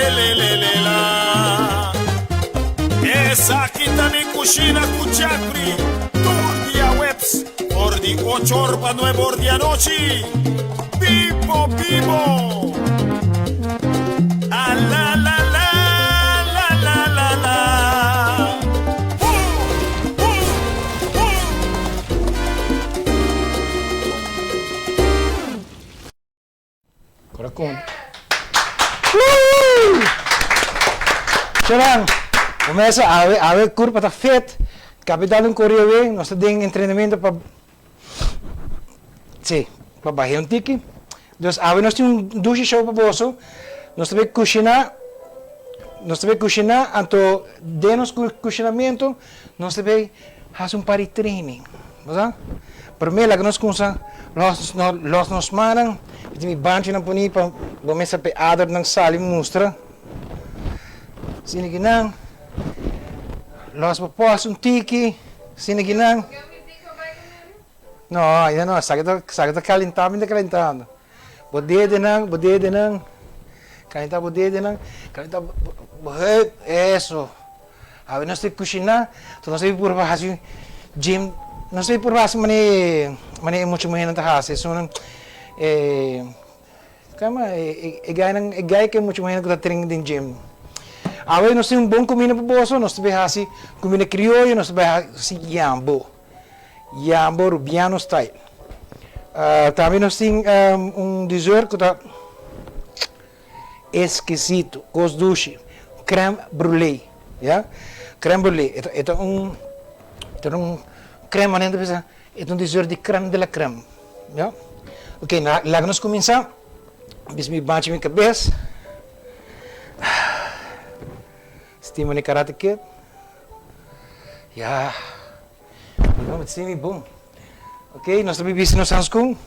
le le le la. Esaki ta mi kushina ku Chakri tur dia weps for di ocho or pa nuebe or di anochi. Bibo bibo! A la la la la la la la. Hu hu hu. Coracon. Charan, comienza awe, awe curpa ta fit. Capital un corrido nos ta den entrenamiento pa sí, pa bahe un tiki. Dus awe nos tin un dushi show pa boso. Nos ta bay cushina, nos ta bay cushina, anto den nos cushinamento nos ta bay haci un par di training. Bo sa? Prome laga nos cuminsa los los nos mannan, mi tin mi banchinan poni pa bo mester pa e adernan sali mustra. Asina kinan, los bo pos un tiki, asina kinan. No, ainda no, esaki ta esaki ta calentando, mi ta calentando. Bo dedenan, bo dedenan, calenta bo dedenan, calenta bo bo heup, eso. Awe nos ta kushiná, enton nos ta purba hasi gym, nos ta purba hasi manera manera e mucha muhénan ta hasi, esunnan e kama e e gainan e gai ku e mucha muhénan ku ta train den gym. Awe nos tin un bon kuminda pa boso, nos ta bai hasi kuminda krioyo, nos ta bai hasi yambo, yambo rubiano style. Tambe nos tin un dessert ku ta. Eskisito, kos dushi, crème brûlée, ya, crème brûlée, e ta e ta un e ta un crème manera ta bisa e ta un dessert di crème de la crème, ya. Ok, na laga nos kuminsá, bisa mi bachi mi kabes, stima di karate kid, ya, mi no sinti mi bon, ok, nos ta bisti nos hanskun.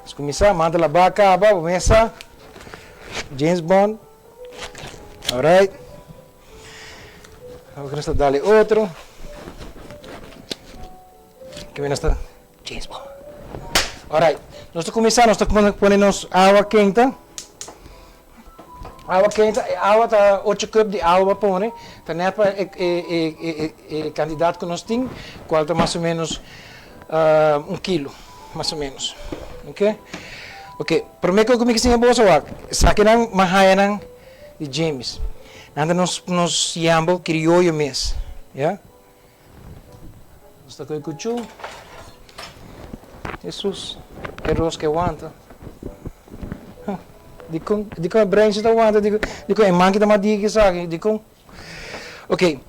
Nos kuminsá, manta la ba kaba, bo mesa. James Bond. Alright. Awor nos ta dale otro. Kibe nos ta James Bond. Alright. Nos ta kuminsá, nos ta pone nos awa kenta. Awa kenta, e awa ta ocho cup di awa bo a pone, ta net pa e e e cantidad cu nos tin, cual ta mas o menos un kilo, mas o menos, ok. Ok, prome cu mi siña boso wak, esakinan mi a haya nan di James, nan ta nos nos yambo crioyo mes, ya. Nos ta coge cuchu, Jesus, e ros ke wanta. Dikon, dikon e brenchi ta wanta, dikon, dikon e manchi ta mas diki esaki, dikon? Ok,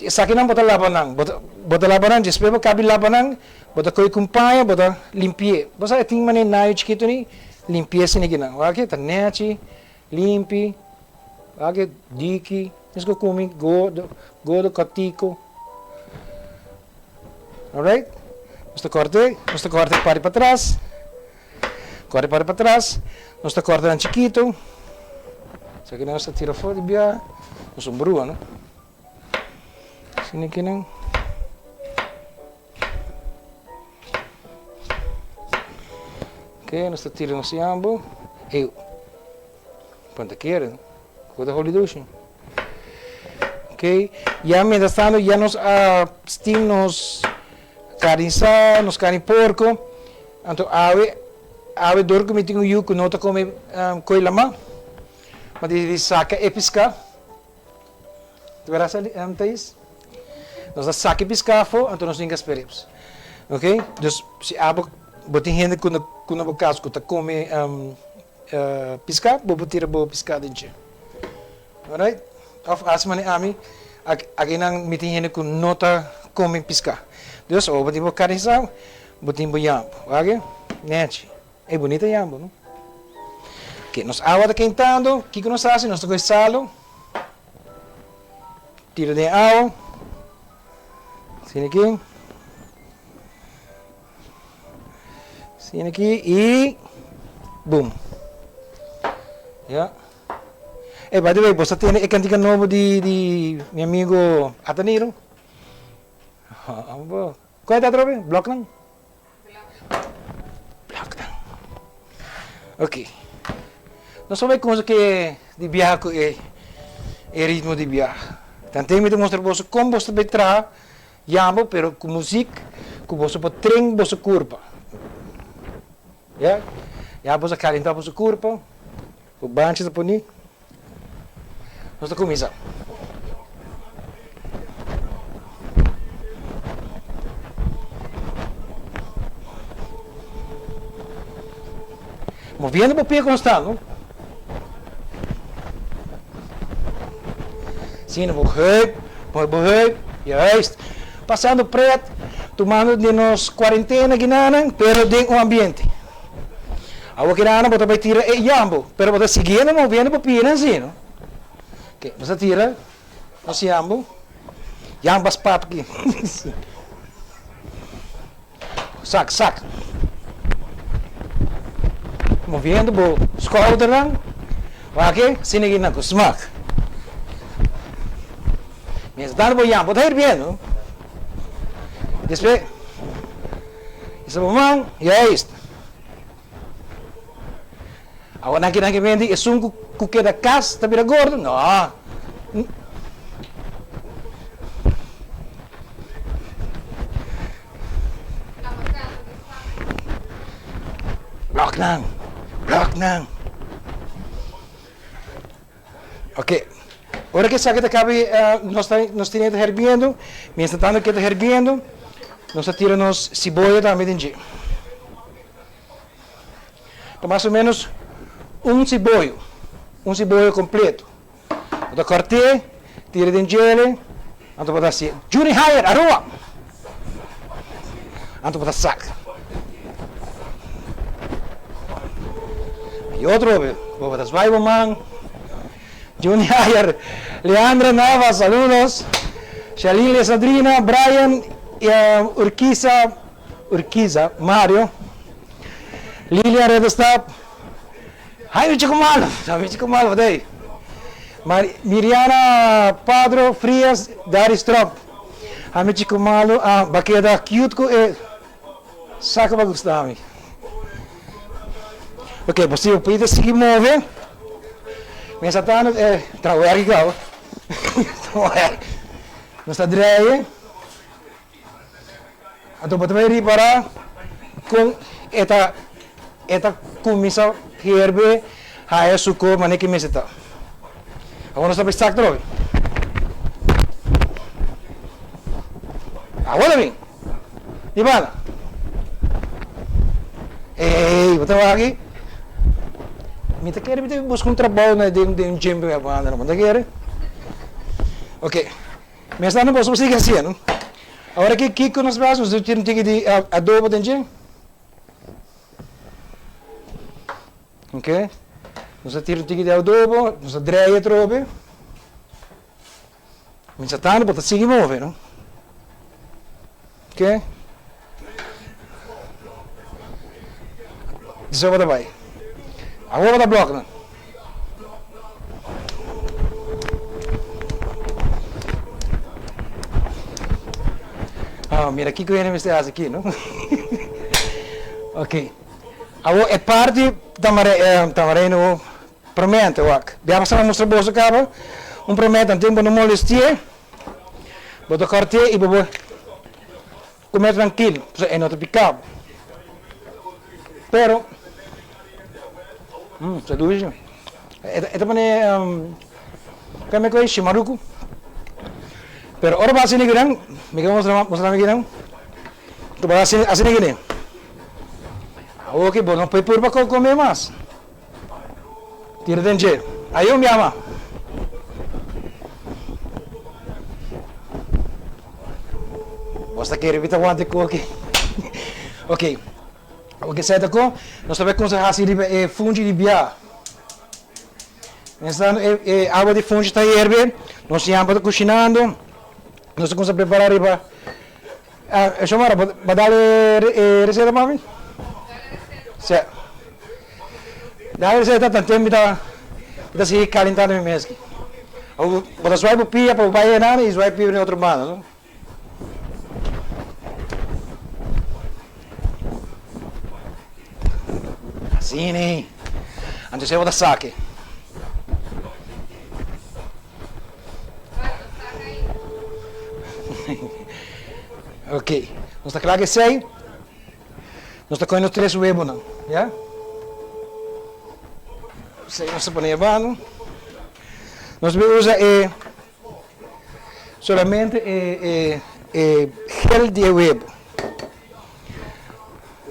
esakinan bo ta laba nan, bo ta, bo ta laba nan, despues bo kabi laba nan, bo ta kohe ku un paña, bo ta limpi'é. Bo sa e tin manera nayo chikitu ni, limpi'é esei kinan. Wak ta nechi, limpi, wak diki, mes ku kumi gordo, gordo kòrtiku. Alright, nos ta kòrt'é, nos ta kòrt'é parti patras. Kòrte parti patras, nos ta kòrta nan chikitu, esaki nos ta tira for di bia, nos un brua no, asina kinan. Ok, nos ta tira nos yambo, ey, pon ta kere, ku ta holi dushi. Ok, ya mientras tanto ya nos a steam nos carni sa, nos carni porco, anto awe, awe dor cu mi tin un yu cu no ta come coy lama, mi a dicidi saca e pisca, ta bera sa Thais? Nos a saca e pisca afo, anto nos tin gasperibs, ok, dus si abo bo tin hende cu na bo cas cu ta come Piská, bo por tira bo piská den dje. Alright? Òf hasi manera ami, akinan mi tin hende ku no ta kome piská. Dus ora bo tin bo karni asá, bo tin bo yambo. Wak? Nèchi. E bunita yambo, no? Oke, nos awa ta kentando. Kiko nos hasi? Nos ta kohe salo, tira den e awa. Asina aki. Asina aki y boom. Ya. Ey, by the way, boso a tende e cantica nobo di di mi amigo Ataniro? Abo. Cual ta atrobe? Bloknan? Bloknan. Ok. Nos ta bai konsa ke di biaha ku e e ritmo di biaha. Tanten mi ta mustra boso kon boso ta bai traha yambo pero ku muzik ku boso por tren boso kurpa. Ya, ya boso a kalentá boso kurpa ku banchi ta poni. Nos ta kuminsá. Moviendo bo pie konstant, no? Asina bo heup, move bo heup, juist. Pasando pret, tumando di nos cuarentena ginanan, pero den un ambiente. Awor kinanan bo ta bai tira e yambo, pero bo ta siguiendo moviendo bo pianan así, no? Ok, nos ta tira nos yambo, yambas pap aki. Sak, sak. Moviendo bo skoudernan, wak e, asina kinan ku smak. Mientras tanto bo yambo ta hirbiendo. Despues. Isa bo man, juist. Awor nan kinan ke bende esun ku ku keda kas ta bira gordo? No. Blok nan, blok nan. Ok, ora ke esaki ta kabi nos ta nos tene ta herbiendo, mientras tanto ke ta herbiendo nos ta tira nos siboya tambe den dje. Ta mas o menos un siboyo, un siboyo kompleto. Bo ta kòrt'é, tira den djele, anto bo ta hasié Juni Hayer, Aruba! Anto bo ta sak. Y otro, bo ta zwaai bo man. Juni Hayer, Leandra Navas, saludos. Shalin Lesadrina, Brian Urquiza, Urquiza, Mario, Lilian Redestap, Jaime Chico Malo, Jaime Chico Malo, wat ei? Miriana Padro Frias, Darius Tromp, Jaime Chico Malo, ah, ba keda cute ku e saco ba gusta mi. Ok, bo si bo pudi ta sigui move, mientras tanto e trawerk gau, trawerk, nos ta draai. Anto bo ta bai ripará kon e ta e ta kuminsá herbe haya su kor manera ki mester ta. Awor nos ta bai sak trobe. Awor ta bin. Di banda. Ey, bo ta wak aki? Mi ta kere mi ta buska un trabou na den den gym banda no, bo no ta kere? Ok. Mester anda boso por sigui haciendo. Awor aki kico nos bay haci? Nos tin un tiki di adobo den dje. Ok. Nos a tira un tiki di adobo, nos a drei atrobe. Mientras tanto bo ta sigui move, no? Ok. Despues bo ta bai. Awor bo ta blok nan. Ah, mira kiko hende mester hasi aki, no? Ok. Awor e parti tamare, tamareno promente, wak. Bia pasá mi mustra boso kaba un promente, anto bo no molesti'é, bo ta kòrt'é i bo por Come trankil, pasobra e no ta pica bo. Pero, mm, sa dushi. E ta pone, keme ku e shimaruku. Pero ora bo hasi nikinan, mi ke mostra mostra nikinan, ku bo hasi hasi nikini. Awoki bo no por purba come mas. Tira den dje. Ayo mi ama. Bos ta kere mi ta wanta e koki. Ok. Oke seta ko. Nos ta bai kumsa hasi riba e funchi di bia. Mientras e, e awa di funchi ta hierbe, nos yampa ta kushinando. Nos ta kumsa prepara riba. Ah, Xiomara, bo, bo dal e, e receta pa mi? Sí. Dal e receta, tanten mi ta, mi ta sigui calentando mi mes aki. Bo, bo ta zwaai bo pia pa bo bai enan y zwaai pia pa otro banda, no? Asina. Anto esei bo ta sake. Ok, nos ta kla ku esei. Nos ta kohe nos tres webonan, ya. Esei nos ta pone abano. Nos bai usa e solamente e e e gel di e webo.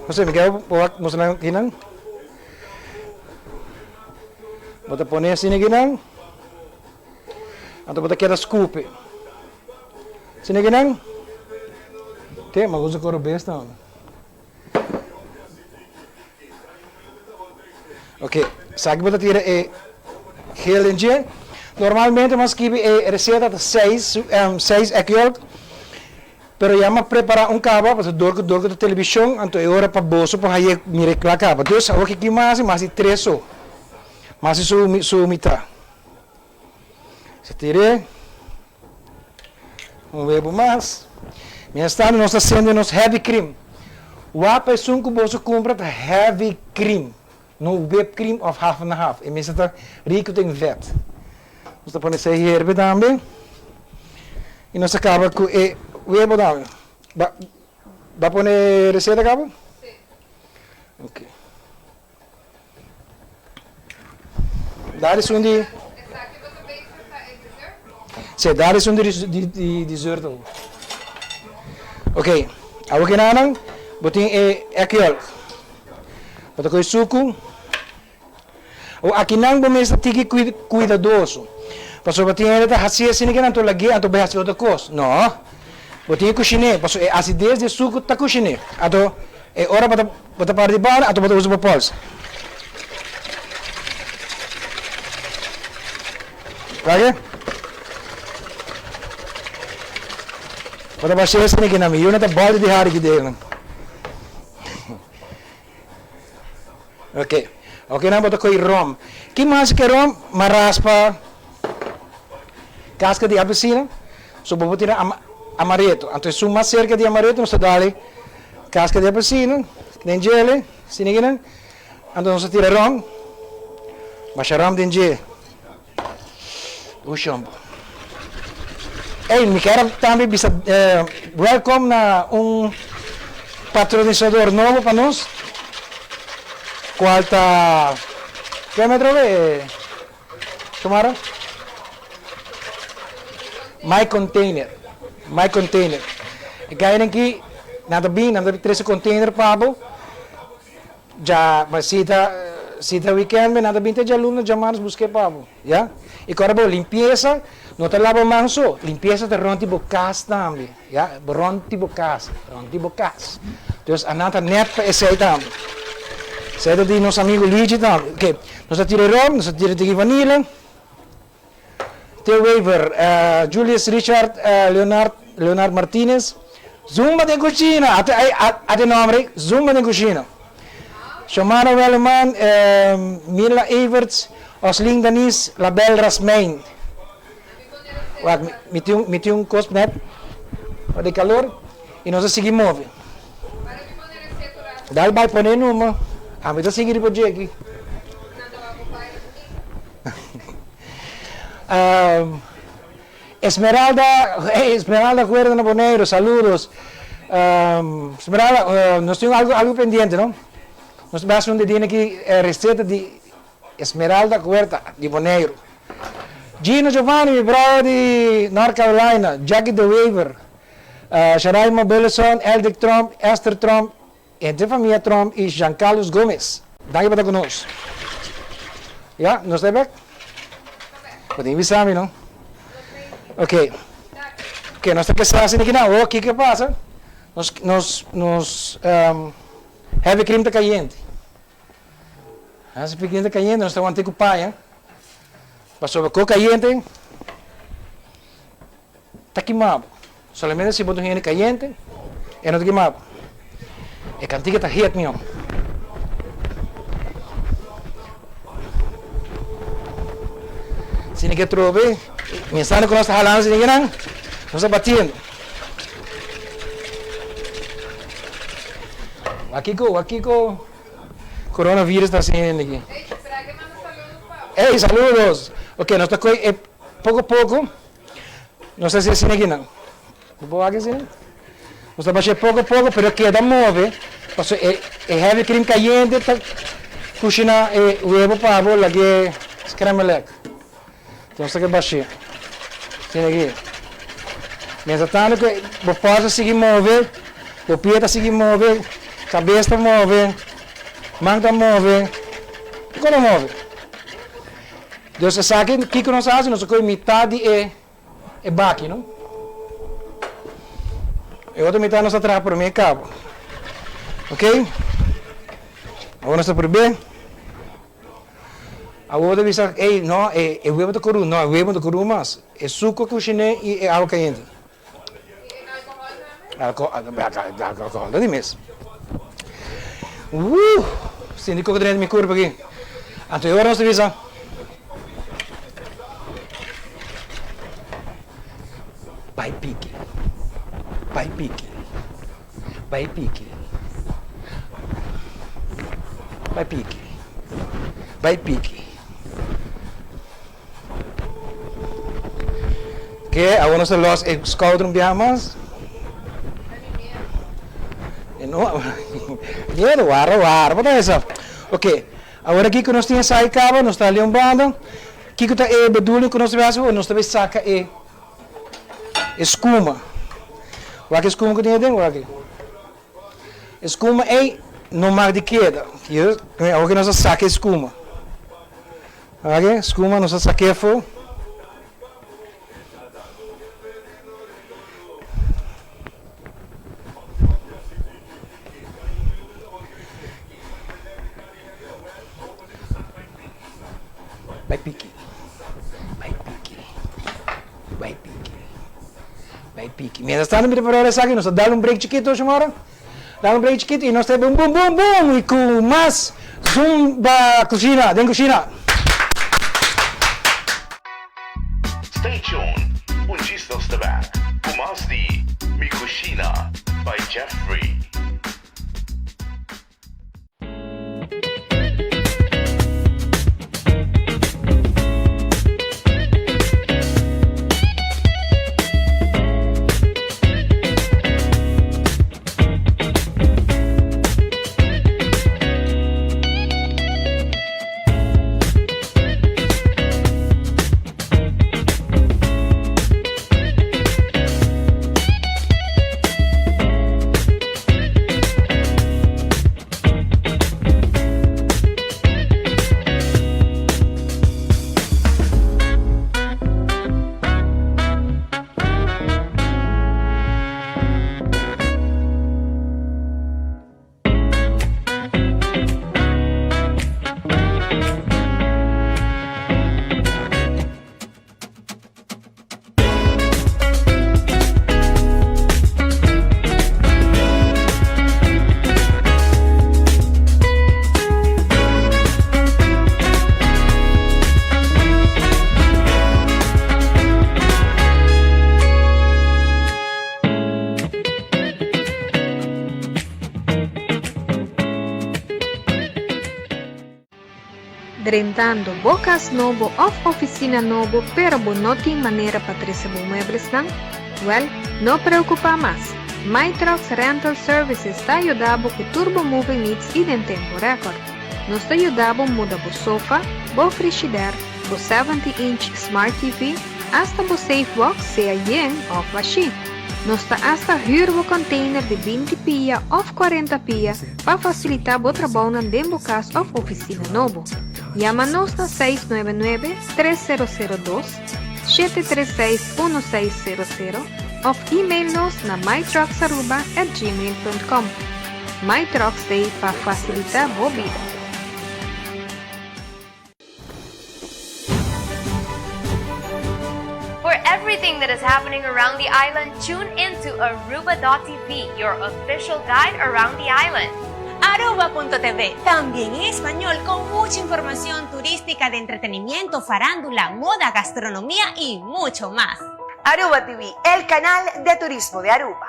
José, mi kier bo wak mustra nan kinan. Bo ta pone asina kinan. Anto bo ta keda skupi. Asina kinan. Te, ma usa koro bes nan. Ok, sa ki bo ta tira e gel den dje. Normalmente mas skibi e receta ta seis, seis egg yolk. Pero ya m'a prepara un caba, pasobra dor cu dor cu ta television, anto e ora pa boso por haye mira e cla caba. Dus awor ki m'a haci, m'a haci tres so. M'a haci su su mitad. Sa tir'é. Un webo mas. Mientras tanto nos ta haciendo nos heavy cream. Wak pa esun cu boso cumpra ta heavy cream, no whipped cream of half and half. E mester ta rico den vet. Nos ta pone esei herbe tambe. Y nos ta caba cu e webo tambe. Ba ba pone receta caba? Si. Ok. Daar is un di. Esaki bo ta bezig ta e dessert? Si, daar is un di di dessert ook. Ok, awor ki nan bo tin e egg yolk. Bo ta kohe suku. Awor aki nan bo mester tiki kuidadoso. Pasobra tin hende ta hasi asina ki nan ta lag'é anto bai hasi otro kos. No, bo tin ke kushiné pasobra e asides di e suku ta kushiné. Anto e ora bo ta Bo ta para di banda anto bo ta usa bo pols. Wak Bo ta basha esaki na mi. Yuna ta balde di hari ki delen. Ok. Ok nan bo ta koy rom. Ki mas ke rom? Ma raspa kaska di apelsina. So bo por tira amareto. Anto esun mas serka di amareto nos ta dale Casca di apelsina den djele, asina kinan. Anto nos a tira rom, basha rom den dje. Ushombo. Ey, mi kier tambe bisa welcome na un patronisador nobo pa nos, cual ta, ke me atrobe, Xiomara? My container, my container. E gainan ki nan ta bin, nan ta trese container pa bo. Dja, ma si ta, si ta weekend nan ta bin te djaluna, djamarnes busk'é pa bo, ya. I kòrda bo, limpiesa no ta laba man so, limpiesa ta rònt di bo kas tambe, ya, rònt di bo kas, rònt di bo kas. Dus anan ta nèt pa esei tambe. Esei ta di nos amigu Luigi tambe. Oke, nos ta tira e ròm, nos ta tira tiki vanilla. Theo Wever, Julius Richard, Leonard, Leonard Martinez, Zumba den cushina, ate ate nomber, Zumba den cushina. Xiomara Welleman, Mila Everts, Oslin Danis, Label Rasmijn. Wak, mi tin mi tin un cos net pa di calor y nos a sigui move. Dal bay pone numa, ami ta sigui riba dje aki. Esmeralda, hey Esmeralda Cuerda na Boneiru, saludos. Esmeralda, nos tin algo algo pendiente no? Nos ta haci un dedin aki receta di Esmeralda Cuerda di Boneiru. Gino Giovanni, mi brother di North Carolina, Jackie de Wever, Sharaima Burleson, Eldrick Tromp, Esther Tromp, Entre famia Tromp y Jean Carlos Gomez. Danki pa ta cu nos. Ya, nos ta bek? Bo tin bisa mi no? Ok. Ok, nos ta kesa asina ki nan. Oh, kiko a pasa? Nos, nos, nos heavy cream ta cayente. Nos heavy cream ta cayente, nos ta wanta cu paña. Pasobra cu cayente ta kima bo. Solamente si bo ta un hende kayente, e no ta kima bo. E kantika ta hit mihó. Si ni ke trobe, miensando ku nos ta halando si ni kinan, nos ta batiendo. Wak kiko, wak kiko coronavirus ta hasi hende aki. Ey, saludos! Ok, nos ta kohe e poko poko. Nos ta hasi asina aki nan. Bo por wak asina? Nos ta bash'é poko poko pero keda move pasobra e e heavy cream kayente ta kushiná e webo pa bo lag'é scramble egg. Nos ta ke bash'é asina aki. Mientras tanto ku bo pòs ta sigui move, bo pia ta sigui move, kabes ta move, man ta move, kiko ta move. Dus esaki kiko nos a hasi nos a kohe mitad di e e baki no. E otro mitad nos a traha prome cabo. Ok. Awor nos ta purbe. Awor ta bisa ey no e e webo ta koru. No e webo no ta koru mas. E suco a kushine y e awa kayente. Y e alcohol tambe? Alcohol, alcohol ta di mes. Woo! Sinti koko drenta mi kurpa aki. Anto e ora nos ta bisa. Bai piki, bai piki, bai piki, bai piki, bai piki. Ke awor nos ta los e skouder un biaha mas. No, miedo, warda, warda, bo ta esa. Ok, awor aki ku nos tin esaki kaba, nos ta halia un banda. Kiko ta e bedoeling ku nos ta bai hasi? Nos ta bai saka e skuma. Wak e skuma ku tin aden? Wak. E skuma ei no mag di keda. Awor ku nos a saka e skuma. Wak e skuma nos a sak'é afó. Bai piki, bai piki, bai piki, bai piki. Mientras tanto mi ta prepara esaki, nos ta dal un break chikito, Xiomara. Dal un break chikito y nos ta bum bum bum bum y cu mas zumba cushina, den cushina. Stay tuned, un djis nos ta back cu mas di Mi Cushina by Jeffrey. Drentando bo kas nobo òf ofisina nobo pero bo no tin manera pa trese bo mueblesnan? Wèl, no preokupá mas! MyTrucks Rental Services ta yuda bo ku tur bo moving needs i den tempu rèkòrt. Nos ta yuda bo muda bo sofa, bo frishidèr, bo 70 inch smart TV, asta bo safe box sea yen òf bashí. Nos ta asta hür bo container di 20 pia òf 40 pia pa fasilitá bo trabounan den bo kas òf ofisina nobo. Yama nos na 699 3002, 736 1600 òf email nos na mytrucksaruba@gmail.com. My Trucks t'ei pa fasilitá bo bida. For everything that is happening around the island, tune in to Aruba.tv, your official guide around the island. Aruba.tv, también en español con mucha información turística de entretenimiento, farándula, moda, gastronomía y mucho más. Aruba TV, el canal de turismo de Aruba.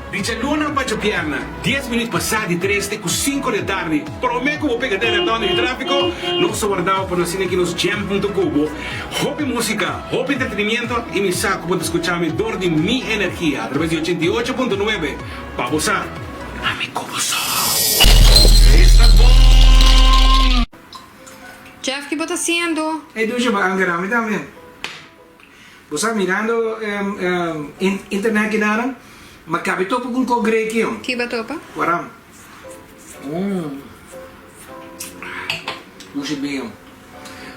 Di djaluna pa djabierna, dies minuut pasá di tres te ku sinku di atardi, promé ku bo pega den retondo di tráfiko, nos ta warda bo pa nos asina ki nos jam huntu ku bo. Hopi músika, hopi entretenimiento i mi sa ku bo ta skucha mi dor di mi energia atraves di 88.9 pa bo sa. Ami ku bo so. Esta bon! Jeff, ki bo ta hasiendo? Ey Dusha, bo a angera mi tambe. Bo sa mirando internet kinanan, ma kabi topa ku un kok grei kion. Ki bo topa? Waram. Mushi bion.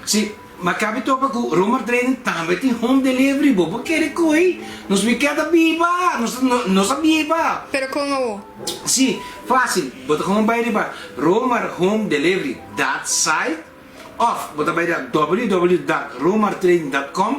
Si, ma kabi topa ku Romar Trading tambe tin home delivery. Bo por kere koe. Nos mi keda biba. Nos nos a biba. Pero kon awo? Si, fácil. Bo ta kon bai riba romarhomedelivery dot site. Of bo ta bai na www.romartrading.com,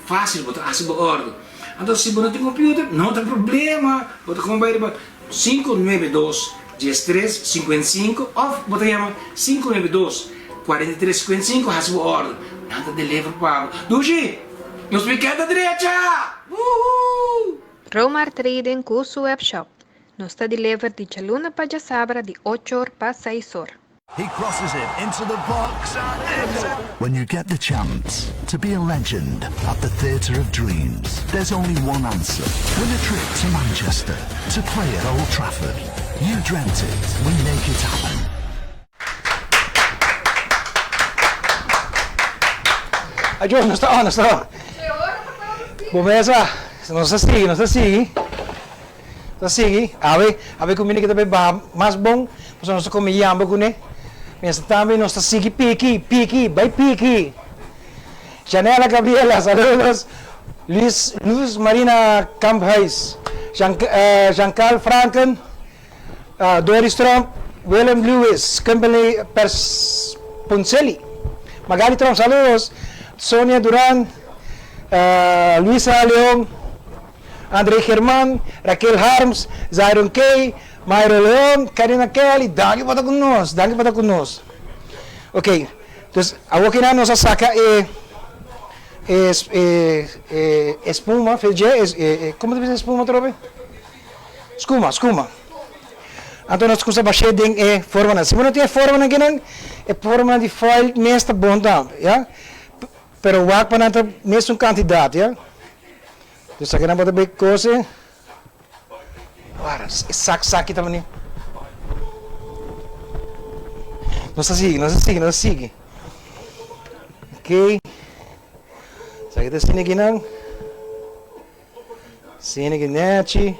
fácil bo ta hasi bo order. Anto si bo no tin computer, no ta problema, bo ta kon bai riba 592 13 55 of bo ta yama 592 43 55 hasi bo order. Nan ta deliver pa bo. Dushi! Nos weekend ta drecha! Woohoo! Romar Trading ku su webshop. Nos ta deliver di djaluna pa djasabra di ocho or pa seis or. He crosses it into the box and When you get the chance to be a legend at the Theatre of Dreams, there's only one answer. Win a trip to Manchester to play at Old Trafford. You dreamt it, we make it happen. Ajo, nos ta on, nos ta on. Bo mesa, nos ta sigui, nos ta sigui. Ta sigui, awe, awe kuminda ki ta bay baha mas bon, pasobra nos ta kome yamba kuné. Mientras tambe nos ta sigui piki, piki, bay piki. Janela Gabriela, saludos. Luis, Luz Marina Kamphuis, Jean, Jeancarl Franken, Doris Tromp, Willem Lewis, Kimberly Pers Poncelli, Magali Tromp, saludos. Sonia Duran, Luisa Leon. André Germán, Raquel Harms, Zairon Kay, Mayro Leon, Karina Kelly, danki pa ta ku nos, danki pa ta ku nos. Ok, dus awor kinan nos a saka e e e e espuma, fe dje, e e komo ta bisa espuma atrobe? Skuma, skuma. Anto nos kusa bash'é den e formanan. Si bo no tin e formanan kinan, e formanan di foil mes ta bon tambe, ya. Pero wak pa nan ta mesun kantidat, ya. Dus aki nan bo ta bay kose. Wara, e sak saki ta bini. Nos ta sigui, nos ta sigui, nos ta sigui. Ok. Esaki ta asina aki nan. Asina aki nechi.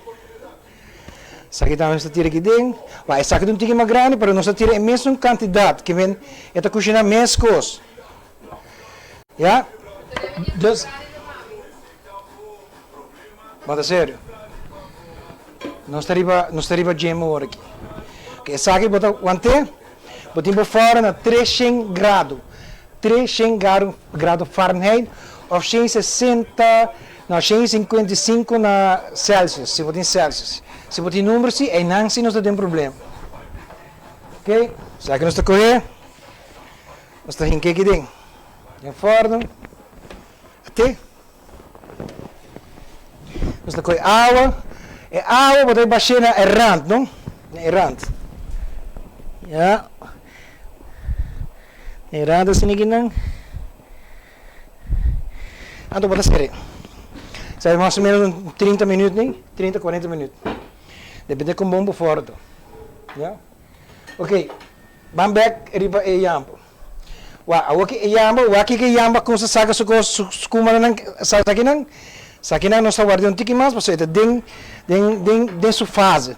Esaki tambe nos ta tira aki den. Wak, esaki ta un tiki mas grandi, pero nos ta tira e mesun kantidat. Ke men e ta kushina meskos. Ya? Dus, bo ta serio? Nos ta riba, nos ta riba gym awor aki. Ok, esaki bo ta want'é, bo tin bo fòrno na treshen grado, treshen grado, grado Fahrenheit òf shen sesenta, no, shen sinkuenta i sinku na Celsius, si bo tin Celsius. Si bo tin number si, einan si nos ta den problema. Ok, esaki nos ta kohe. Nos ta hinka aki den den forno. Ate. Nos ta kohe awa. E awa bo ta bash'é na e rand, no? Na e rand. Ya. Na e rand asina akinan. Anto bo ta ser'é. Sa mas o menos un trinta minuut ni, trinta, kuarenta minuut. Depende kon bon bo forno ta. Ya. Oké. Ban bek riba e yambo. Wak, awor ki e yambo, wak kiko e yambo a kumsa saka su kos, su skumanan, sakinan, sakinan nos ta warda un tiki mas pasobra e ta den, den, den, den su fase.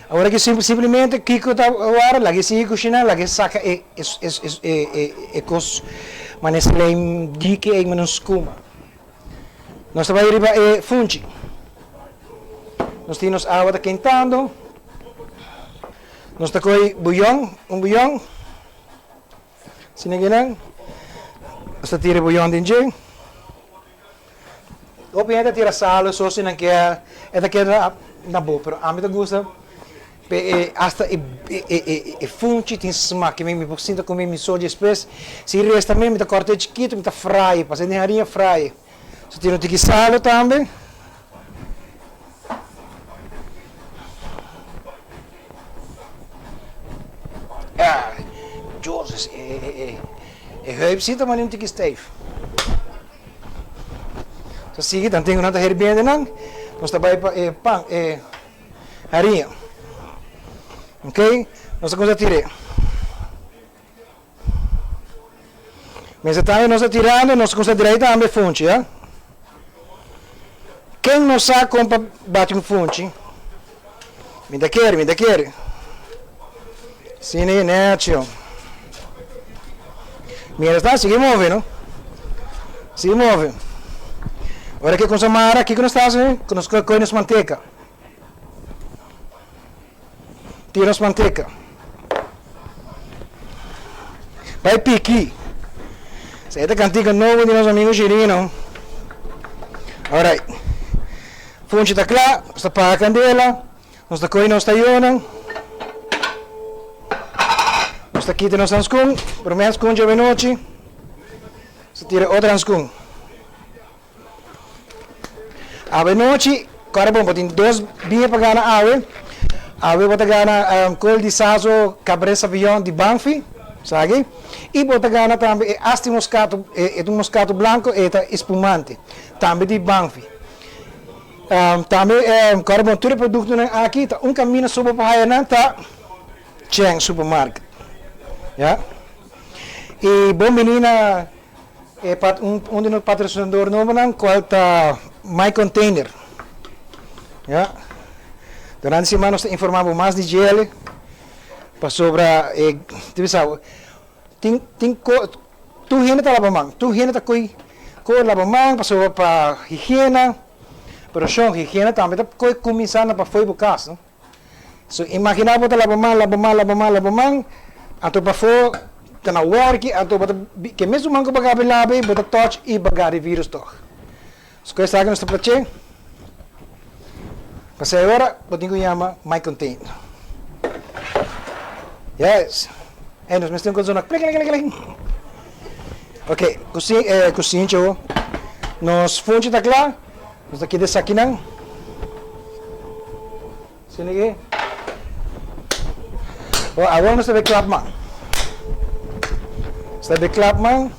Awor aki simplemente kiko ta warda, laga e sigui kushiná, laga e saka e, e, e, e, e kos manera slijm diki ei manera un skuma. Nos ta bai riba e funchi. Nos tin nos awa ta kentando. Nos ta kohe buyon, un buyon. Asina kinan. Nos ta tira e buyon den dje. Hopi hende ta tira salo so si nan ke e ta keda na bo, pero ami ta gusta pe e hasta e e e funchi tin smak mi por sinta kome mi so despues si resta mi mi ta korta e chikito mi ta fry pasa den harinha fry. Nos ta tira un tiki salo tambe. Dus e e heup si ta manda un tiki stijf. So sigui dan tin ku nan ta herbiendo nan, nos ta bai pa e pan, e hariña. Ok, nos ta kuminsá tir'é. Mientras tanto nos ta tirando, nos ta kuminsá drei tambe funchi, ya. Ken no sa kon pa bati un funchi? Mi ta kere, mi ta kere. Asina nechi. Mientras tanto, sigui move, no? Sigui move. Ora ke kuminsá mara, kiko nos ta hasi? Nos kohe nos manteka. Tira nos manteka. Bai piki. Esei ta kantika nobo di nos amigo Chirino. Alright. Funchi ta kla, nos ta paga kandela, nos ta kohe nos tayonan, nos ta kita nos hanskun, prome hanskun djawe nochi, nos ta tira otro hanskun. Awe nochi, kòrda bon, bo tin dos biña pa gana awe. Awe bo ta gana kol di Sazo Cabernet Sauvignon di Banfi, sa aki? I bo ta gana tambe e Asti Moscato, e ta un moscato blanco, e ta espumante, tambe di Banfi. Tambe, kòrda bon, tur e produktonan aki ta un kaminda so bo por haya nan ta Cheng Supermarket, ya. I bon bini na. E pat un un di nos patrosinador nobonan cual ta My Container. Ya. Durante siman nos ta informa bo mas di djele pasobra e ta bisa bo tin tin ko tur hende ta laba man tur hende ta koy ko laba man pasobra pa higiena pero shon higiena tambe ta koy kuminsa na pafoi bo kas no. So imagina bo ta laba man, laba man, laba man, laba man, anto pafó ta na wèrki, anto bo ta ke mesun man ku bo gabi laba ei, bo ta touch i bo gari virus tòg. So ku esaki nos ta plaché, pasei ora bo tin ku yama My Contain. Yes! Ey nos mester un konsona kliklikliklik. Ok, kusin kusinchi ho, nos funchi ta kla. Nos ta keda esakinan. Sini ki. Oh, awor nos ta bay klap man. Nos ta bay klap man.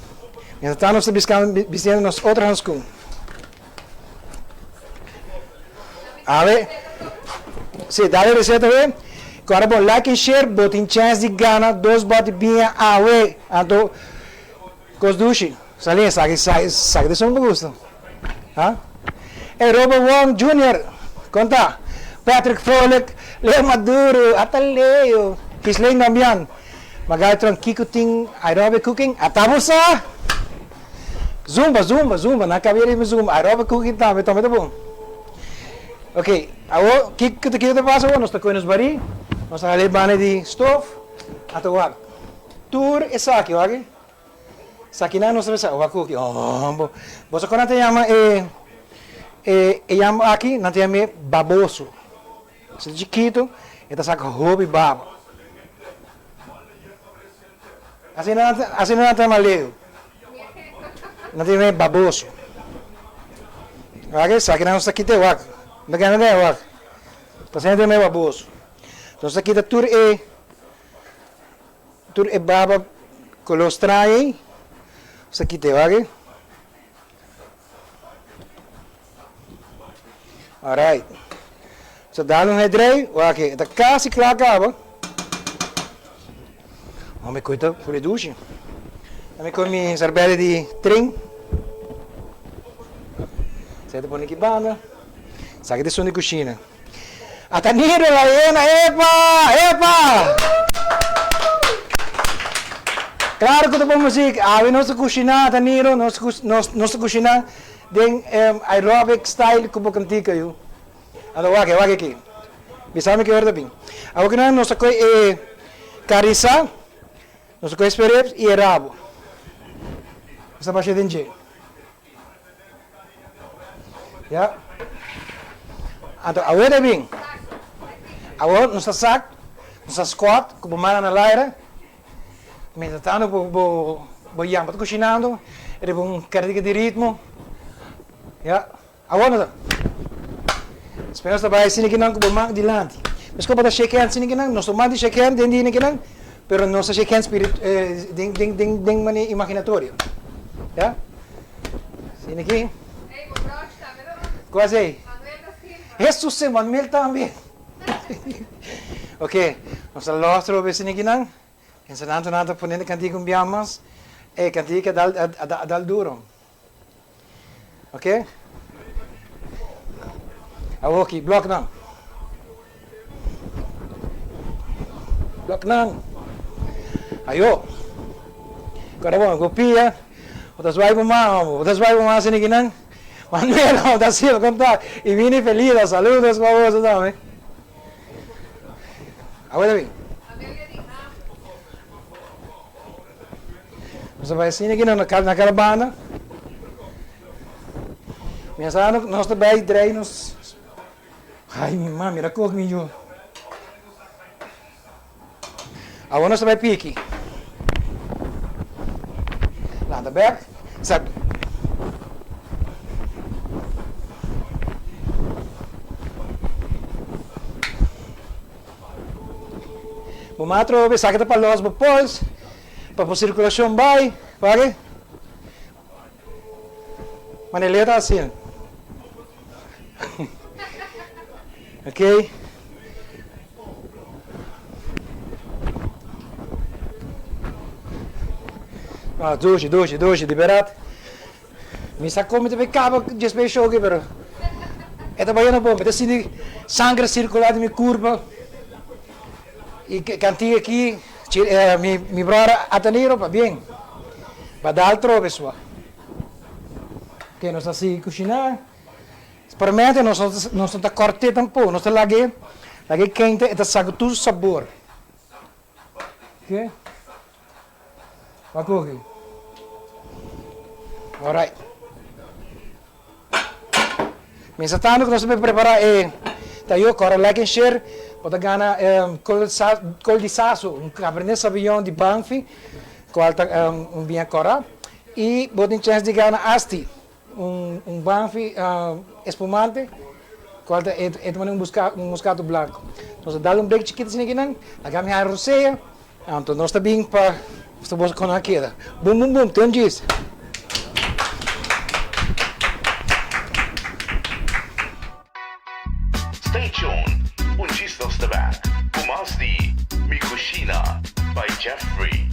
Mientras tanto nos ta biskando, bistiendo nos otro hanskun. Awe. Si, dale receta we. Ku ora bo like en share, bo tin chance di gana dos bòt di biña awe. Anto, kos dushi. Sali, esaki, esaki ta esun bo gusta. Ha? Ey Robert Wong Junior, kon ta? Patrick Vrolijk, Leo Maduro, ata Leo, Ghislaine Damian, Magatron, kiko tin aerobic cooking? Ata bo sa! Zumba, zumba, zumba, nan kabia riba zumba, aerobic cooking tambe, tambe ta bon. Ok, awor kiko ta kiko ta pasa awor? Nos ta kohe nos barí, nos ta hala e banda di stof, ata wak tur esaki, wak. Sakinan nos ta bisa wak koki oh bo sa kon nan ta yama e e e yam aki nan ta yam'e baboso si ta chikito e ta saka hopi baba asina nan asina nan ta yama leu nan ta yam'e baboso wak esakinan nos ta kita e wak no ta kende wak pasobra nan ta yam'e baboso nos ta kita tur e. Tur e baba color straño ei sa kita e wak ei. Alright. So dal un hedrei, wak ei. E ta casi cla caba. Ora mi koe ta pone dushi. Dan mi koe mi sarbele di tren. Esei ta pone aki banda. Esaki ta esun di cushina. Ata Niro la yena epa epa Claro cu ta bon muziek awe nos ta cushina ata Niro nos nos nos ta cushina den aerobic style cu bo cantica yu Anto wak wak aki bisa mi ki ora ta bin Awo kinan nos ta coy e carisa nos ta coy e sperrips y e rabo nos ta basha den dje. Ya. Anto awe ta bin. Awor nos ta sak, nos ta squat ku bo mana na laira. Mientras tanto bo bo bo yamba ta kushinando riba un kardika di ritmo. Ya. Awor nos ta Despues nos ta bai asina kinan ku bo man dilanti. Meskos bo ta shake hand asina kinan, nos ta man di shake hand den di hende kinan. pero nos ta shake hands spirit den den den den manera imaginatorio. Ya? Asina aki. Cu esey? Hesus e Manuel tambe. Ok, nos ta los trobe asina aki nan. Ensenanto nan ta pone cantica un bia mas. E cantica a dal a dal duro. Ok. Awoki, blok nan. Blok nan. Ayo. Kora bon, ku pia. Bo ta zwaai bo man, hombre. Bo ta zwaai bo man asina aki nan. Manuel, bo ta haciendo con ta. Y Vini Felida, saludos pa boso tambe. Awe ta bin. Nos a bai asina aki na kada banda. Mientras nos ta bai drei nos. Ai mi mami, mira kok mi yu. Awor nos ta bai piki. Lanta bek. Sa. Bo mama atrobe esaki ta pa los bo pols, pa bo circulacion bay, wak. Manera ta haciendo. Ok. Ah, dushi, dushi, dushi, di berat. Mi sa kon mi ta bay kaba djespe e show aki pero e ta bayendo bon. Mi ta sinti sangre sirkulá den mi kurpa i kantiga aki mi bròder Ataniro pabien pa dal trobe sua. Ke nos ta sigui kushiná. Spermente nos no ta kòrt'é tampoko, nos ta lag'é lag'é kente e ta saka tur sabor. Ke? Wak oki. Alright. Mientras tanto ku nos ta prepara e tayo, kòrda like en share. Bo ta gana kol di saso, un Cabernet Sauvignon di Banfi, kual ta un biña kòrá. I bo tin chèns di gana asti. Un banfi espumante cual ta e ta manda un moscato blanco. Nos a dal un break chikito asina akinan, laga mi haña rosea, anto nos ta bin pa mustra boso con a keda. Bum bum bum, te un djis. Stay tuned, un djis nos ta back cu mas di Mi Cushina by Jeffrey.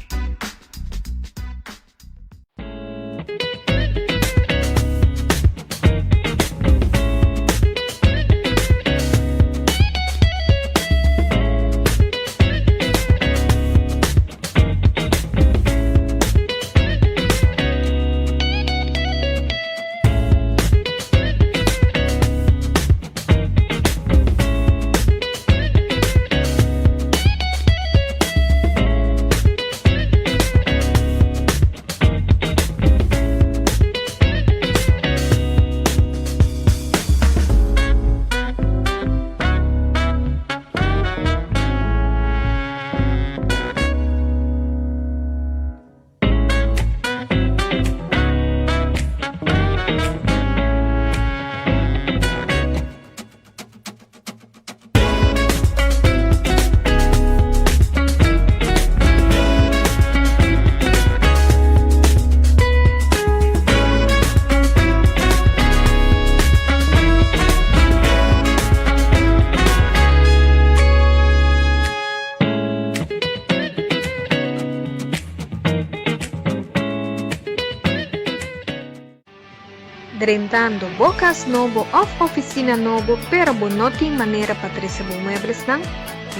Drentando bo kas nobo òf ofisina nobo pero bo no tin manera pa trese bo mueblesnan?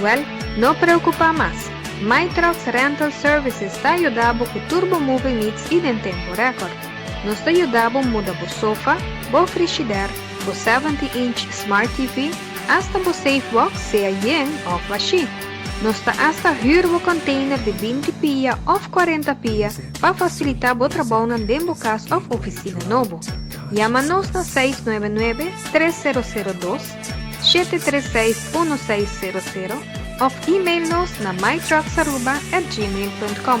Wèl, no preokupá mas! MyTrucks Rental Services ta yuda bo ku tur bo moving needs i den tempu rèkòrt. Nos ta yuda bo muda bo sofa, bo frishidèr, bo 70 inch smart TV, asta bo safe box sea yen òf bashí. Nos ta asta hür bo container di 20 pia òf 40 pia pa fasilitá bo trabounan den bo kas òf ofisina nobo. Yama nos na 699 3002, 736 1600 òf e-mail nos na mytrucksaruba@gmail.com.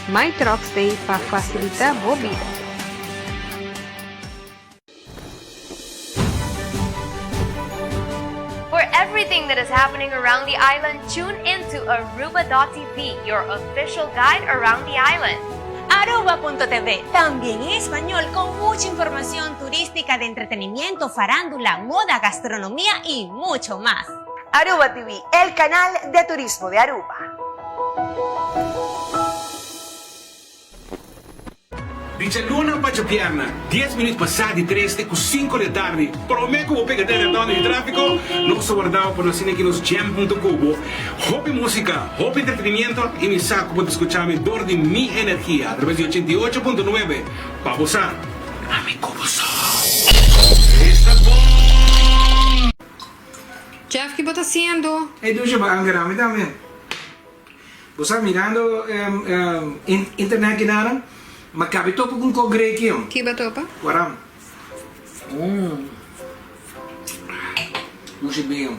My Trucks t'ei pa fasilitá bo bida. For every. Everything that is happening around the island, tune in to Aruba.tv, your official guide around the island. Aruba.tv, también en español, con mucha información turística de entretenimiento, farándula, moda, gastronomía y mucho más. Aruba TV, el canal de turismo de Aruba. Di djaluna pa djabierna, dies minuut pasá di tres te ku sinku di atardi, promé ku bo pega den retondo di tráfiko, nos ta wardao pa nos asina ki nos jam hunto ku bo. Hopi músika, hopi entretenimiento i mi sa ku bo ta skucha mi dor di mi energia atraves di 88.9 pa bo sa. Ami ku bo so. Esta bon! Jeff, ki bo ta hasiendo? Ey Dusha, bo a angera mi tambe. Bo sa mirando internet kinanan, ma kabi topa ku un kok greki. Ki bo topa? Waram. Mushi bien.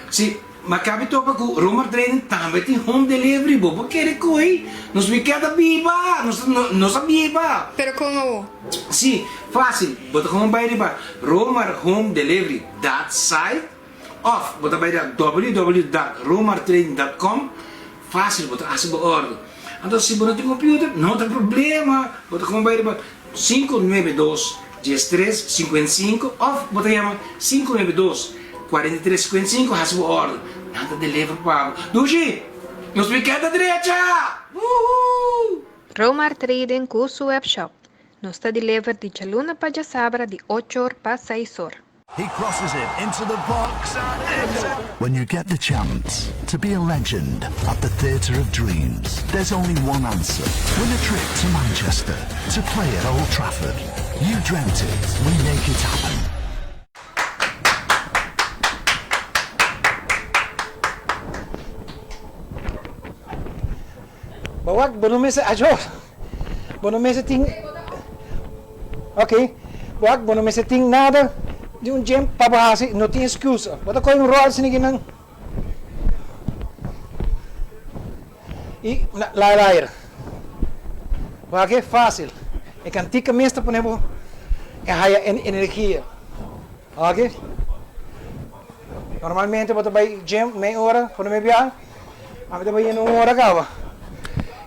Si, ma kabi topa ku Romar Trading tambe tin home delivery. Bo por kere koe. Nos mi keda biba. Nos nos a biba. Pero kon awo? Si, fácil. Bo ta gewoon bai riba romarhomedelivery dot site. Of bo ta bai na www.romartraining.com, fácil bo ta hasi bo order. Anto si bo no tin computer, no ta problema, bo ta kon bai riba 592 13 55 of bo ta yama 592 43 55 hasi bo order. Nan ta deliver pa bo. Dushi! Nos weekend ta drecha! Woohoo! Romar Trading ku su webshop. Nos ta deliver di djaluna pa djasabra di ocho or pa seis or. He crosses it into the box When you get the chance to be a legend at the Theatre of Dreams, there's only one answer. Win a trip to Manchester to play at Old Trafford. You dreamt it, we make it happen. Bo wak, bo no mester, ajo, bo no mester tin, ok, bo wak, bo no mester tin nada di un gym pa bo hasi, no tin excusa. Bo ta kohe un ròl sinikinan i laga el aire. Wak e fácil. E kantika mes ta pone bo e haya energia. Ok. Normalmente bo ta bai gym mei ora, por mei bia. Ami ta bai yendo un ora caba.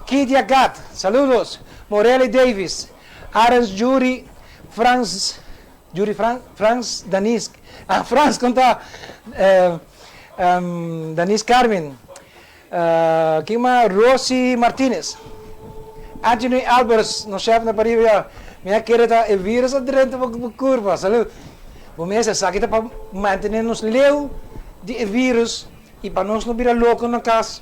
Kidia Gat, saludos. Morelli Davis, Arends Jury, Frans, Jury Fran, Frans Danis, ah Frans con ta, eh, um, Danis Carmen, eh, kin mas? Rosy Martinez, Anthony Alberts, nos chef na pariba ya, mi a kere ta e virus a drenta bo curpa, salud. Bo mes esaki ta pa mantene nos leu di e virus I pa nos no bira loko na kas,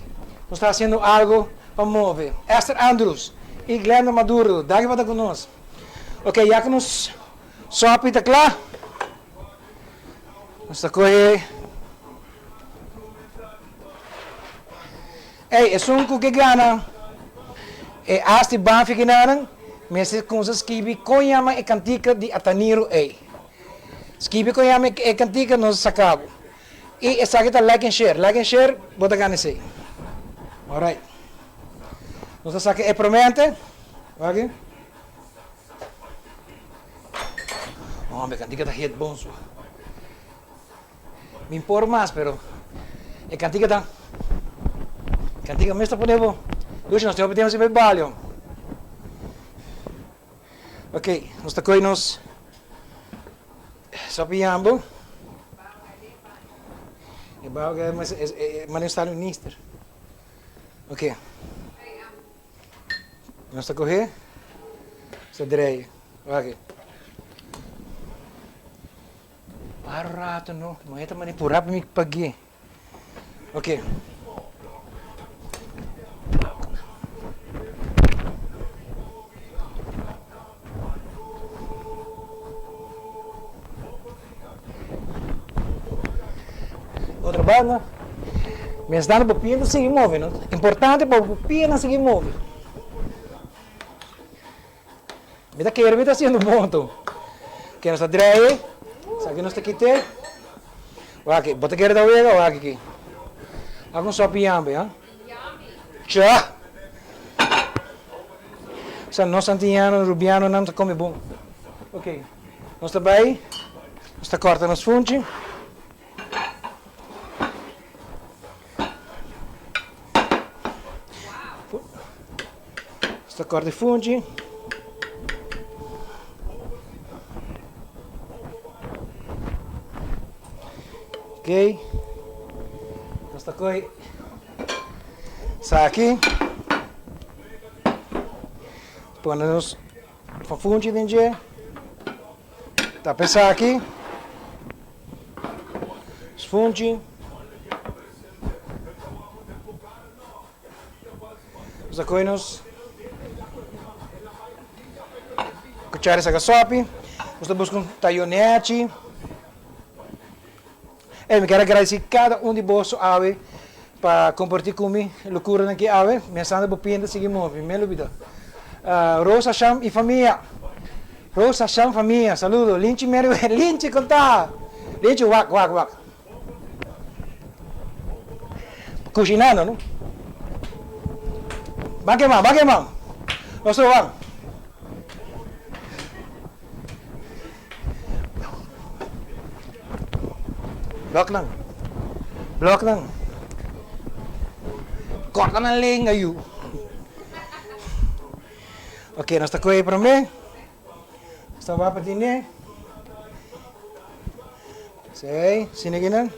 nos ta hasiendo algo pa move. Esther Andrews i Glenda Maduro, danki pa ta ku nos. Ok, ya ku nos sopi ta kla, nos ta kohe. Ey, esun ku ke gana e as di Banfi kinanan, mester kumsa skibi kon yama e kantika di Ataniro ey. Skibi kon yama e kantika, nos ta saka bo. Y esaki ta like and share. Like and share, bo ta gana esey. Alright. Nos ta saka e promente. Wak. Hombre, cantica ta hit bon so. Mi por mas, pero e cantica ta cantica mes ta pone bo. Lucia, nos tin hopi tempo sin bai balia. Ok, nos ta coy nos Sopi yambo. E bao ke mas e mane sta minister. Ok. Nos ta kohe. Sa drei. Wak. Para rato no. Mujer ta mane pura pa mi pag'é. Ok. Otro banda. Mientras tanto bo pia ta sigui move, no? Importante pa bo pianan sigui move. Mi ta kere mi ta haciendo bon tu. Ke nos ta draai, esaki nos ta kite. Wak, bo ta kere ta wega? Wak aki. Wak un sopi yambi, ha? Cha! Sa nos antiñano, rubianonan ta come bon. Ok, nos ta bay, nos ta corta nos funchi. Ta kòrta e funchi. Ok. Nos ta koi esaki. Pone nos funchi den dje. Tapa esaki. Funchi. Nos ta kohe nos kuchara saka sopi. Nos ta buska un tayonechi. Ey, mi kier a gradisi kada un di boso awe pa komparti ku mi lokuranan ki awe. Mi a sanda bo pinta sigui move, mi me lubida. Rosa Sham i famia. Rosa Sham famia, saludo. Linchi Meriwether, Linchi kon ta? Linchi wak wak wak. Kushinando no. Ban kema, ban kema. Nos tur ban. Blok nan. Blok nan. Korta nan lenga yu. Ok, nos ta kohe prome. Nos ta wak pa tine. Sei, sine kinan.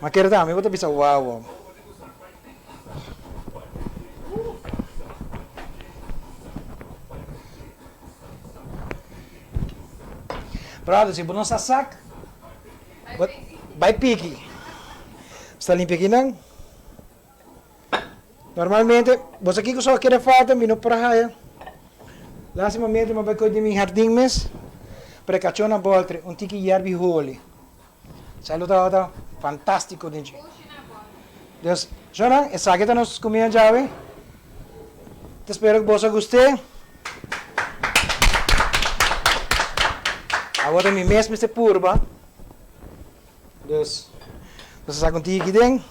Ma kere tambe bo ta bisa wow. Brother, si bo no sa sak, bai piki. Sta limpia kinan. Normalmente, bo sa kiko so a keda falta, mi no por a haya. Lastimamente mi a bai koe den mi hardin mes, pero e kachónan boltre un tiki yerbi holi. Esei lo tabata fantástiko den dje. Dus, shownan, esaki ta nos kumida djawe. Ta spera ku boso a gust'é. Awor ta mi mes mester purba. Dus, nos a saka un tiki den.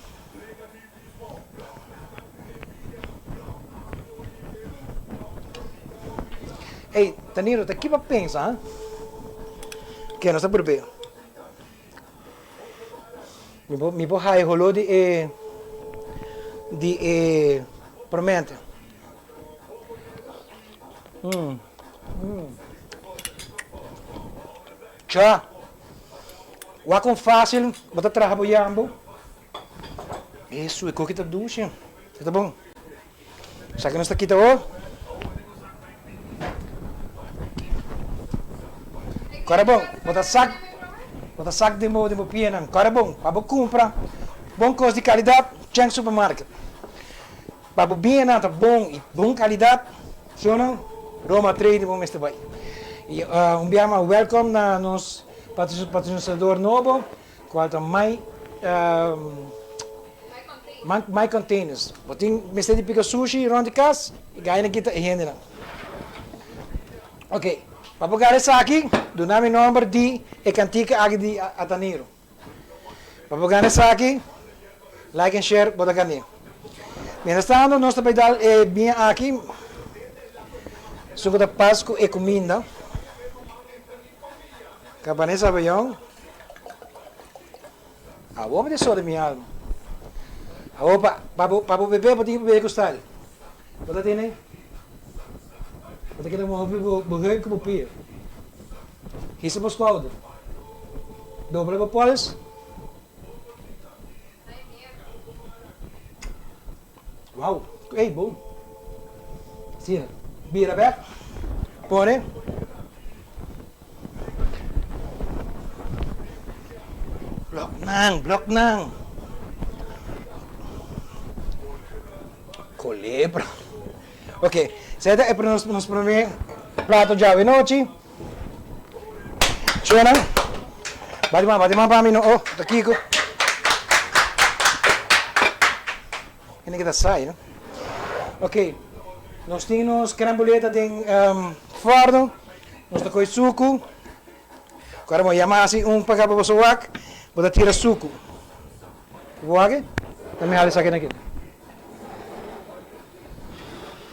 Ey, Danilo, ta ki bo a pensa, ha? Ke nos ta purbe. Mi por, mi por haya holó di e, di e promente. Mm, mm. Cha! Wak kon fácil bo ta traha bo yambo. Esu, e koki ta dushi. E ta bon. Esaki nos ta kita awor. Kòrda bon, bo ta sak, bo ta sak den bo, den bo pianan. Kòrda bon, pa bo kumpra bon kos di kalidat, Cheng Supermarket. Pa bo biennan ta bon i bon kalidat, shownan, Roma Trading bo mester bai. I un biaha mas wèlkòm na nos patrosinador nobo. Cual ta my my containers. Bo tin mester di pica sushi rond di cas, e gainan kita e hendenan. Ok, pa bo gara esaki, duna mi nomber di e cantica aki di Ataniro. Pa bo gana esaki, like and share, bo ta gane. Mientras tanto, nos ta bay dal e biña aki, esun cu ta pas cu e cuminda. Cabernet Sauvignon. Awor mi ta sodi mi alma. Awor pa pa bo pa bo bebe bo tin ku bebe ku style. Bo ta tene? Bo ta keda move bo bo heup ku bo pia. Hisa bo skouder. Dobla bo pols. Wow, ey bon. Asina, bira bek, pone. Blok nan, blok nan. Kolebra. Ok, esei ta e nos nos prome plato djawe nochi. Shona, bati man, bati man pa mi no. Oh, ta kiko? Hende kita sai, no? Ok, nos tin nos crème den um, forno. Nos ta koe suku. Agora mo yama hasi un pa pa boso wak. Bo ta tira suku. Wak? Dame hali esaki aki.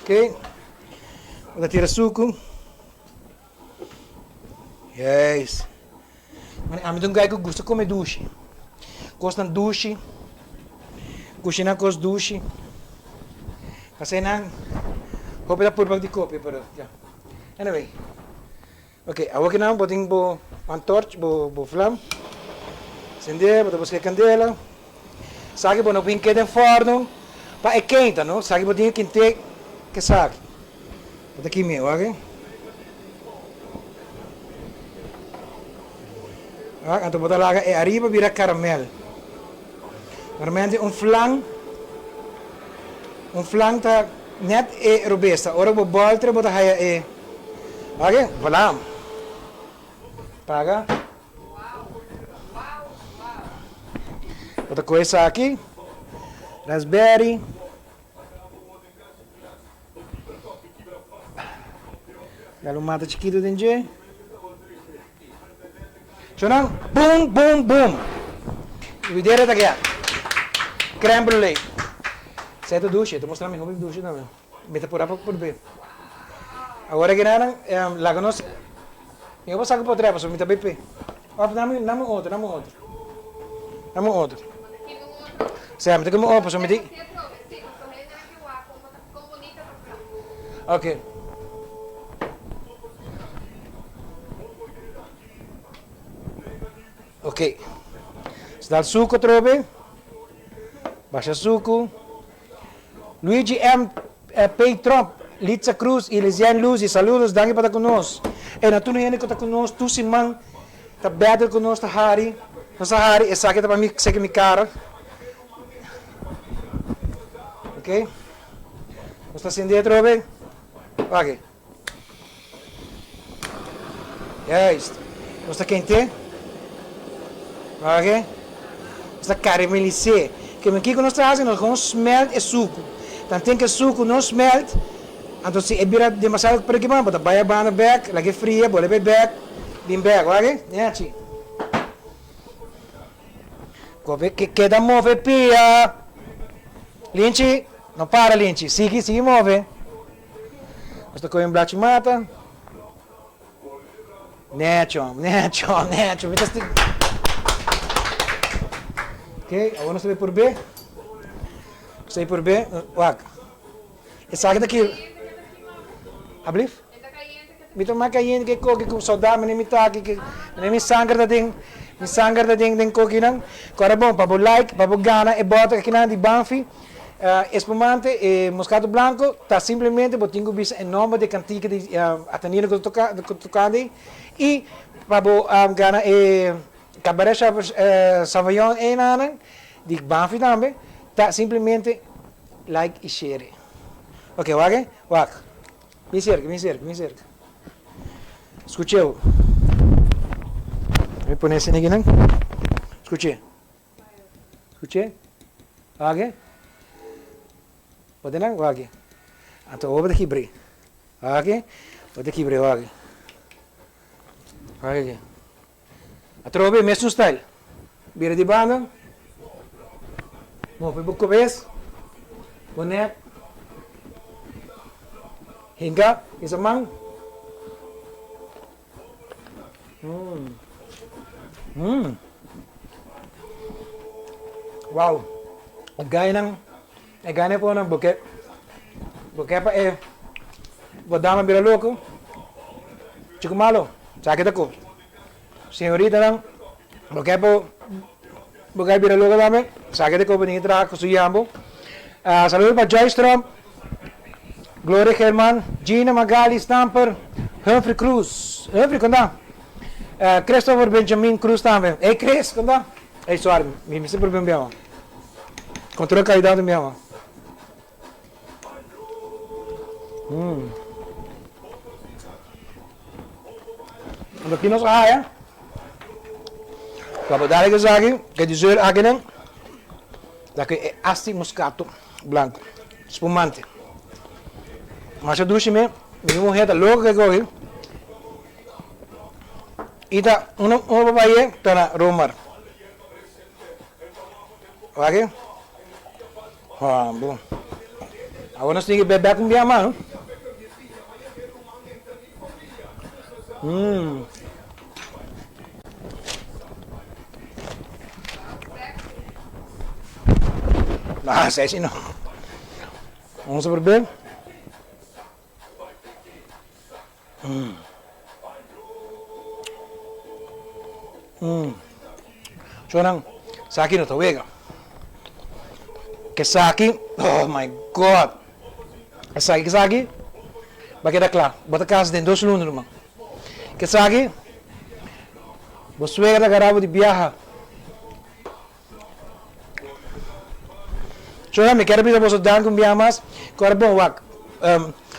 Ok. Bo ta tira suku. Yes. Ami ta un guy ku gusta kome dushi. Kosnan dushi. Kushina kos dushi. Pasei nan hopi ta purba di kopia pero ya. Anyway. Ok, awor ki nan bo tin bo antorch, bo bo vlam. Sende, bo ta buska e kandela. Esaki bo no por hink'é den fòrno pa e keinta no. Esaki bo tin ke kint'é ku esaki. Bo ta kim'é, wak. Wak, anto bo ta laga e ariba bira karamel. Normalmente un flan, un flan ta net e robesta. Ora bo bòlter bo ta haya e, wak, voila. Paga. Bo ta kohe esaki, raspberry. Dal un mata chikitu den dje. Shonan, boom, boom, boom. Widera ta gea. Crème brûlée. Esei ta dushi, e ta mustra mi hopi dushi tambe. Mi ta pura pa purbe. Awor aki nan, laga nos, mi a pasa ku potrè pasobra mi ta bay p'e. Òf dame, dame un otro, dame un otro. Dame un otro. Sea, mi ta kome otro pasobra mi tin. Ok. Ok. Dal suku atrobe. Basha suku. Luigi M. P. Tromp, Litza Cruz y Liziane Luzi, saludos, danki pa ta cu nos. E na tur hende cu ta cu nos tur siman ta battle cu nos ta hari, nos ta hari, esaki ta pa mi seki mi cara. Ok, nos ta sende atrobe, wak. Juist, nos ta kente, wak. Nos ta karamelis'é. Ke kiko nos ta hasi? Nos gewoon smelt e suku. Tanten ku e suku no smelt, anto si e bira demasiado prekiman, bo ta bai a banda bèk, laga e fria, bolbe bai bèk, bin bèk, wak. Nechi. Kobe keda move pia. Linchi, no para Linchi, sigui, sigui move. Nos ta kohe un blachi mata. Necho, necho, necho. Mi ta sti. Ok, awor nos ta bay purbe. Nos ta bay purbe. Wak. Esaki ta ki. Ablief? Mi ta mas cayente ke koki ku soda mi mi ta aki ke mi sanger ta den mi sanger ta den den kokinan. Kora bon pa bo like pa bo gana e bòter akinan di Banfi espumante e moscato blanco ta simplemente bo tin ku bisa e nòmber di e kantika di Atanino ku ta toka ku ta tokando ei i pa bo gana e Cabernet Sauvignon einanan di Banfi tambe ta simplemente like i share. Ok wak e wak. Bin serka, bin serka, bin serka. Skuch'é. Mi pone esei aki nan. Skuch'é. Skuch'é. Wak e. Bo ta nan? Wak e. Anto awor bo ta kibr'é. Wak e. Bo ta kibr'é, wak e. Wak aki. Atrobe mesun style. Bira di banda. Move bo kobes, bo nek. Hinka hisa man. Mm. Mm. Wow. E gainan, e gainan por nan bo ke, bo ke pa e bo dama bira loko. Chico malo, sa ke ta ko. Señoritanan, bo ke pa bo ke bira loko tambe, sa ke ta ko pa nin traha ku su yambo. Saludo pa Joyce Tromp, Gloria German, Gina Magali Stamper, Humphrey Cruz. Humphrey, kon ta? Christopher Benjamin Cruz tambe. Ey Chris, kon ta? Ey sorry, mi mester purbe un biaha. Control calidad un biaha. Mm. Anto ki nos a haya? Laat dadelijk esaki, ke di zeur akinan, dat ke e asti moscato blanco, spumante. Masha dushi me, mi muher ta loco ke kogi. I ta uno uno pa baye ta na Romar. Wak? Ha, bon. Awor nos tin ke bebe bek un bia mas, no? Mm. Ah, esei si no. Nos a prob'é. Mm. Mm. Shonan, esaki no ta wega. Esaki, oh my God. Esaki, esaki, ba keda kla. Bo ta kasa den dos luna ruman. Esaki, bo suegra ta agará bo di biaha. Señora, mi kier bisa boso danki un biaha mas. Ku ora bon wak,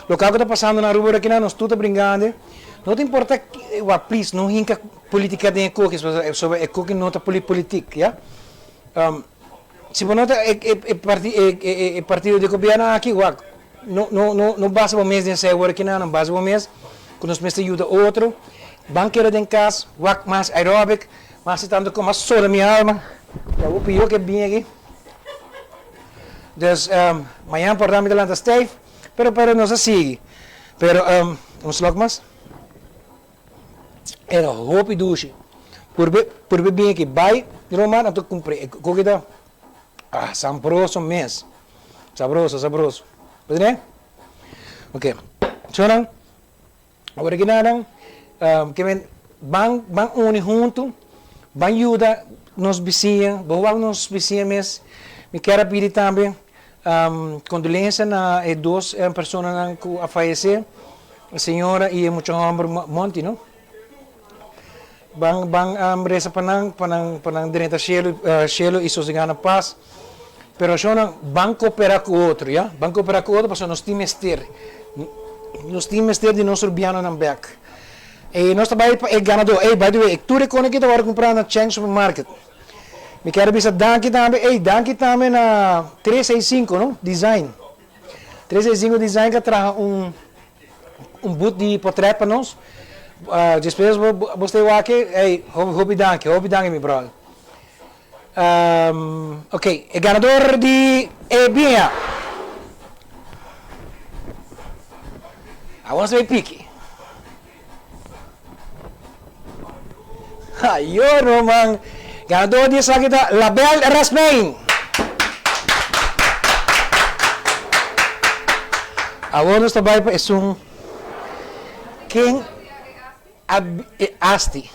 loke ku ta pasando na Aruba ora nos tur ta bringando. No ta importa, wak please no hinka politica den e koki, pasobra e koki no ta politik, ya. Si bo no ta e partido di gobierno aki, wak, no no no no basa bo mes den esei ora kinan, no basa bo mes ku nos mester yuda otro. Ban keda den kas, wak mas aerobic. Mas di tanto como a soda mi alma, ya bo pió ke bin aki. Dus mañan por ta mi ta lanta stijf, pero pero nos a sigui. Pero un slok mas. Era hopi dushi. Purbe purbe bin aki bai Roman anto cumpre e koki ta ah sabroso mes. Sabroso sabroso. Bo tene? Ok. Shownan. Awor aki nan ke men ban ban uni huntu, ban yuda nos bisiña, bo wak nos bisiña mes. Mi kier a pidi tambe kondolensia na e dos personanan ku a fayesé, e señora i e mucha hòmber Monty no. Ban ban resa pa nan, pa nan pa nan drenta shelu shelu i sosegá na pas. Pero ashonnan ban koperá ku otro ya, ban koperá ku otro pasobra nos tin mester, nos tin mester di nos rubianonan bèk. E nos ta bai pa e ganadó. Ey, by the way, tur e kone ki ta wòrdu kumprá na Cheng Supermarket. Mi kier a bisa danki tambe, ey, danki tambe na 365 no, Design. 365 Design ku a traha un un boot di portret pa nos. Despues bo bo stay wak ey, hopi danki, hopi danki mi brother. Ok, e ganador di e biña. Awor nos ta bay piki. Ayo ruman, ganador di esaki ta Label Rasmijn. Awor nos ta bay pa esun ken a e asti.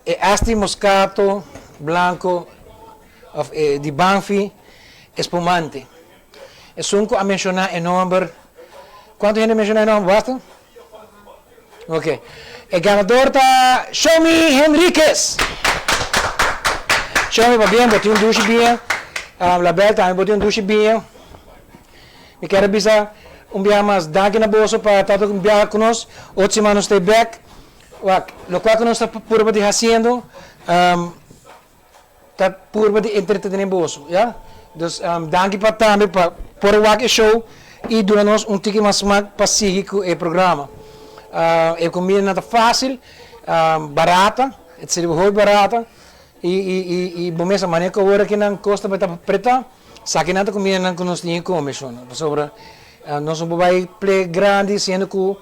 E asti moscato blanco of e di Banfi espumante. Esun cu a menciona e nomber, cuanto hende a menciona e nomber? Basta? Ok. E ganador ta Shomi Henriquez. Shomi, pabien, bo tin un dushi biña. Label tambe bo tin un dushi biña. Mi kier a bisa un biaha mas danki na boso pa ta un biaha cu nos. Otro siman nos ta e bek. Wak, locual cu nos ta purba di haciendo, ta purba di entretene boso, ya. Dus danki pa tambe pa por wak e show y duna nos un tiki mas smak pa sigui cu e programa. E comida nan ta facil, barata, e ta sirbi hopi barata y y y y bo mes a manera cu awor aki nan cos ta bay ta preta, esaki nan ta comida nan cu nos tin ke come shona, pasobra nos no por bay ple grandi siendo cu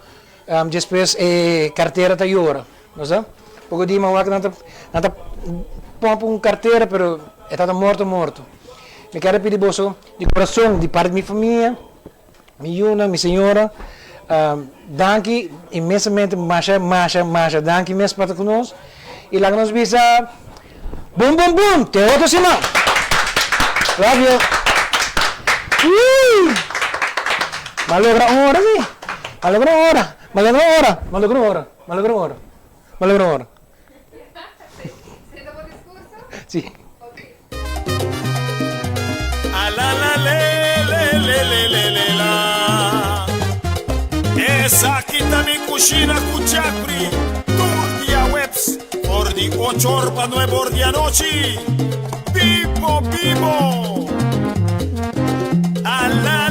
Despues e cartera ta yora, no sa? Poco di mawak nan ta nan ta pompa un cartera pero e tata morto morto. Mi kier a pidi boso di corazon di parti di mi famia, mi yunan, mi señora, danki inmensamente masha masha masha danki mes pa ta cu nos y laga nos bisa bum bum bum te otro siman. Love you. Woo! Ma logra un ora si. Ma logra un ora. Ma logra un ora. Ma logra un ora. Ma logra un ora. Ma logra un ora. Si. A la la le le le le le le la Esaki ta mi kushina ku Jeffrey tur diaweps for di ocho or pa nuebe or di anochi. Bibo bibo! A la.